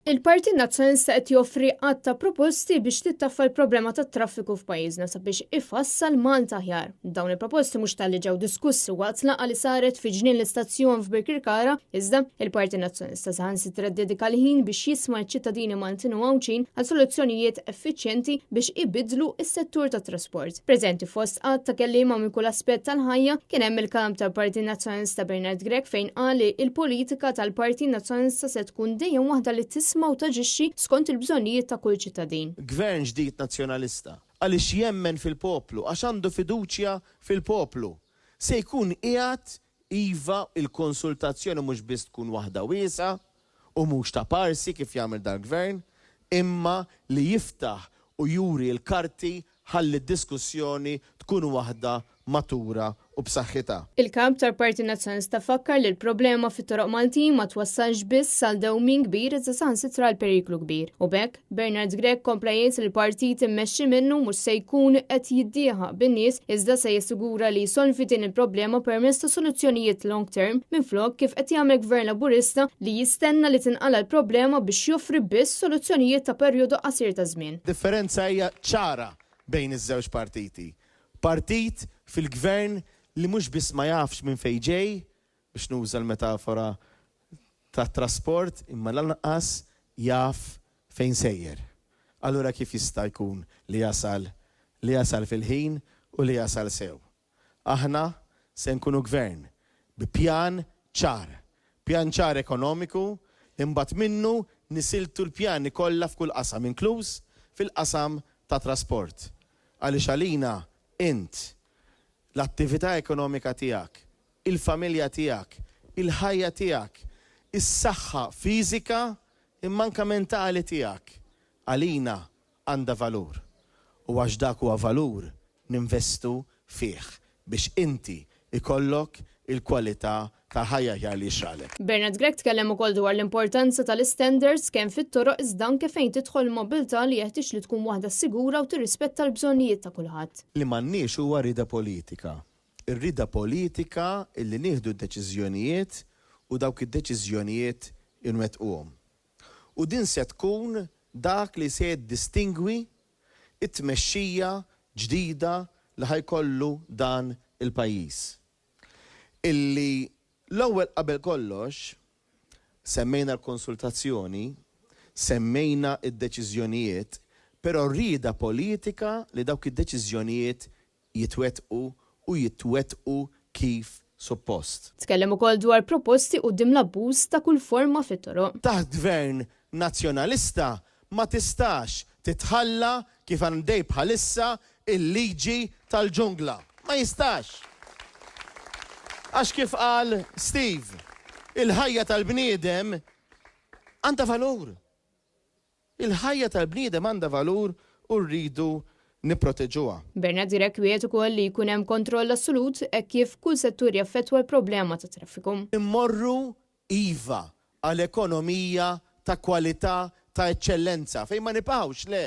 Il-Partit Nazzjonalista qed joffri għadd ta' proposti biex tittaffa l-problema tat-traffiku f'pajjiżna sabiex ifassal Malta aħjar. Dawn il-proposti mhux talli ġew diskussi waqt laqgħa li saret fi ġnien l-istazzjon f'Birkirkara, iżda il-Partit Nazzjonalista saħansitra ddedika l-ħin biex jisma' ċ-ċittadini Maltin u Għawdxin għal soluzzjonijiet effiċjenti biex ibiddlu s-settur tat-trasport. Preżenti fost għadd ta' kelliema minn kull aspett tal-ħajja kien hemm il-Kap tal-Partit Nazzjonalista Bernard Grech fejn qal li l-politika tal-Partit Nazzjonalista se tkun dejjem waħda li tisma' u taġixxi skont il-bżonnijiet ta' kull ċittadin. Gvern ġdid Nazzjonalista, għaliex jemmen fil-poplu, għax għandu fiduċja fil-poplu, se jkun qiegħed, iva, il-konsultazzjoni mhux biss tkun waħda wiesgħa u mhux ta' parsi kif jagħmel dal-Gvern, imma li jiftaħ u juri l-karti ħalli d-diskussjoni tkun waħda matura u b'saħħitha. Il-Kap tal-Partit Nazzjonalista fakkar li l-problema fit-toroq Maltin ma twassalx biss għal dewmien kbir iżda saħansitra għal periklu kbir. U b'hekk, Bernard Grech kompla jgħid li l-partit immexxi minnu mhux se jkun qed jiddieħaq bin-nies iżda se jassigura li jsolvi din il-problema permezz ta' soluzzjonijiet long term minflok kif qed jagħmel Gvern Laburista li jistenna li tinqala' l-problema biex joffri biss soluzzjonijiet ta' perjodu qasir ta' żmien. Differenza hija ċara bejn iż-żewġ partiti. Partit fil-Gvern li mhux biss ma jafx minn fejn ġej, biex nuża l-metafora tat-trasport, imma lanqas jaf fejn sejjer. Allura kif jista' jkun li jasal, li jasal fil-ħin u li jasal sew? Aħna se nkunu Gvern bi pjan ċar. Pjan ċar ekonomiku li mbagħad minnu nisiltu l-pjani kollha f'kull qasam, inkluż fil-qasam tat-trasport. Għaliex għalina int, l-attività ekonomika tiegħek, il-familja tiegħek, il-ħajja tiegħek, is-saħħa fiżika imma anke mentali tiegħek, għalina għandha valur. U għax dak huwa valur ninvestu fih biex inti jkollok il-kwalità tal-ħajja aħjar li jixraqlek. Bernard Grech tkellem ukoll dwar l-importanza tal-istandards kemm fit-toroq iżda anke fejn tidħol il-mobilità li jeħtieġ li tkun waħda sigura u tirrispetta l-bżonnijiet ta' kulħadd. Li m'għandniex huwa rieda politika. Ir-rieda politika illi nieħdu d-deċiżjonijiet u dawk id-deċiżjonijiet inwettquhom. U din se tkun dak li se jiddistingwi t-tmexxija ġdida li ħa jkollu dan il-pajjiż. Illi l-ewwel qabel kollox, semmejna l-konsultazzjoni, semmejna d-deċiżjonijiet, però rieda politika li dawk id-deċiżjonijiet jitwettqu u jitwettqu kif suppost. Tkellem ukoll dwar proposti quddiem l-abbuż ta' kull forma fit-toroq. Taħt Gvern Nazzjonalista ma tistax titħalla kif għandej bħalissa il-liġi tal-ġungla. Ma jistax! Għax kif qal Steve, il-ħajja tal-bniedem għandha valur. Il-ħajja tal-bniedem għandha valur u rridu nipproteġuha. Bernard Grech wiegħed ukoll li jkun hemm kontroll assolut hekk kif kull settur jaffettwa l-problema tat-traffiku. Immorru iva għal ekonomija ta' kwalità ta' eċċellenza fejn ma nibqgħux, le,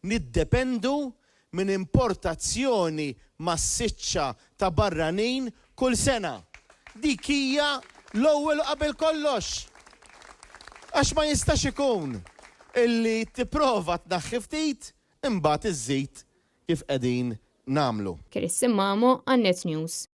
niddependu minn importazzjoni massiċċa ta' barranin kull sena. Dik hija l-ewwel u qabel kollox! Għax ma jistax ikun illi tipprova tnaħħi ftit imbagħad iżżid kif qegħdin nagħmlu. Chris Simmamo għal Net News.